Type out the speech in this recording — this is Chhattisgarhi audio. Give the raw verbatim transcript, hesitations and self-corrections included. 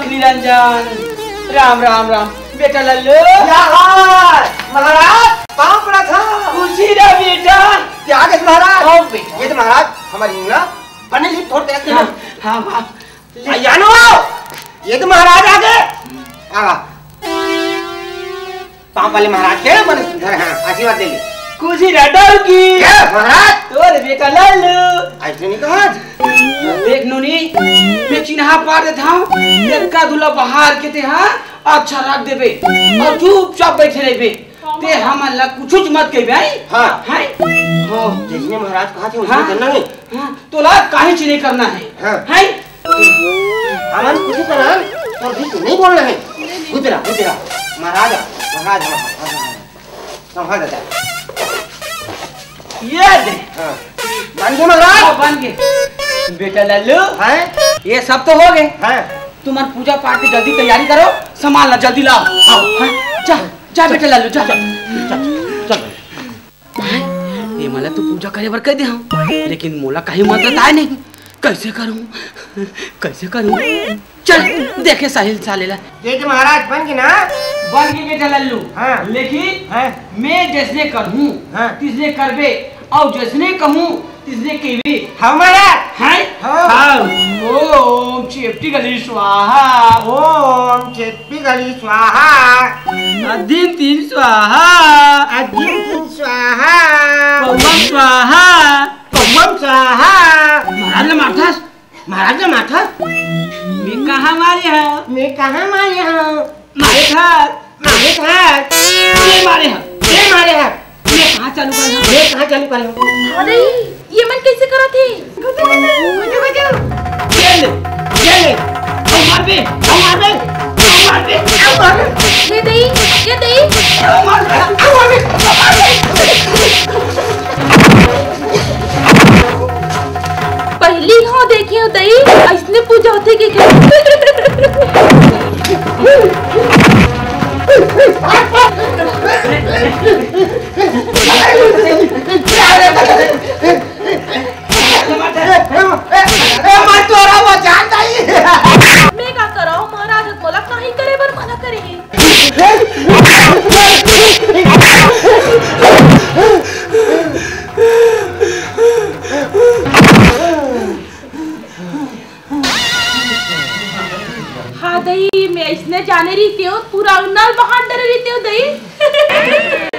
निरंजन, राम राम राम। बेटा लल्लू। क्या हाल? महाराज, पाँव पड़ा था। खुशी रह बेटा। क्या आगे महाराज? आओ बेटा। ये तो महाराज हमारी ना बने ही फोड़ के रखे हैं। हाँ, हाँ, हाँ। ले। आ, जानो, ये तो महाराज आ गए। आ, पाँव वाले महाराज के मन घर, हाँ, आशीर्वाद दे ले। खुशी रह डौकी। क्या महाराज? तोर बेटा लल्लू। ऐसे नहीं कहा। देख नोनी, मैं चिन्हा पार देता हूँ। एका दूला बाहर के ते, हाँ, अच्छा रख देबे और चुपचाप बैठे रहबे। ते हमन ला कुछ मत कहबे, हैं? हाँ। हैं? हाँ। जैसने महाराज कहा थे, वैसने हाँ। करना है। हाँ, तोला काहे चीज नहीं करना है। हाँ। हैं? हमन कुछ करन, तो भी तू नहीं बोलना है। गुजरा, गुजरा। महाराज, महाराज, महाराज, महाराज। संभाल देता है। ये दे। हाँ। बन गए महाराज? हाँ, बन गए। बेटा लल्लू, हैं? ये सब तो हो गए। हाँ। तुमन पूजा पाठ की जल्दी तैयारी करो, सामान ला जल्दी लाओ। आओ, हैं? जा, जा बेटा लल्लू, जा। चल, चल, चल। हैं? ये मला तो पूजा करे बर कह दे हम, लेकिन मोला कहीं मंत्र आए नहीं। कैसे करूं? कैसे करूं? चल, देखे साहिल साले ला। ये तो महाराज बन गए ना? बन गए बेटा लल्लू। हाँ। लेकिन हाँ। मैं जैसने कहूँ, हाँ। तिसने करबे, और जैसने कहूँ, तिसने कहबे। हमारा? हैं? हाँ। हाँ। ओम चेपटी गली स्वाहा। ओम चेपटी गली स्वाहा। अदिन तीन स्वाहा। अदिन तीन स्वाहा। पौवम स्वाहा। पौवम स्वाहा। महाराज ने मारथस। महाराज ने मारथस। मैं कहाँ मारे हँव? मैं कहाँ मारे हँव? मारे हँव। मारे हँव। मैं मारे हँव। मैं मारे हँव। मैं कहाँ चालू कर हँव? मैं कहाँ चालू कर हँव? अरे, ये मन कैसे करत हे? गुजु, गुजु, गुजु, गुजु। ये ले, ये ले। अउ मार बे, अउ मार बे, अउ मार बे, अउ मार बे। ये दई, ये दई। अउ मार बे, अउ मार बे, अउ मार बे। पहली घाव देखे हँव दई, अइसने पूजा होथे के का? मैं का करँव, महाराज ह मोला काही करे बर मना करे हे। हाँ दई, मैं अइसने जाने रहितेंव, पूरा नल बहान डरे रहितेंव दई।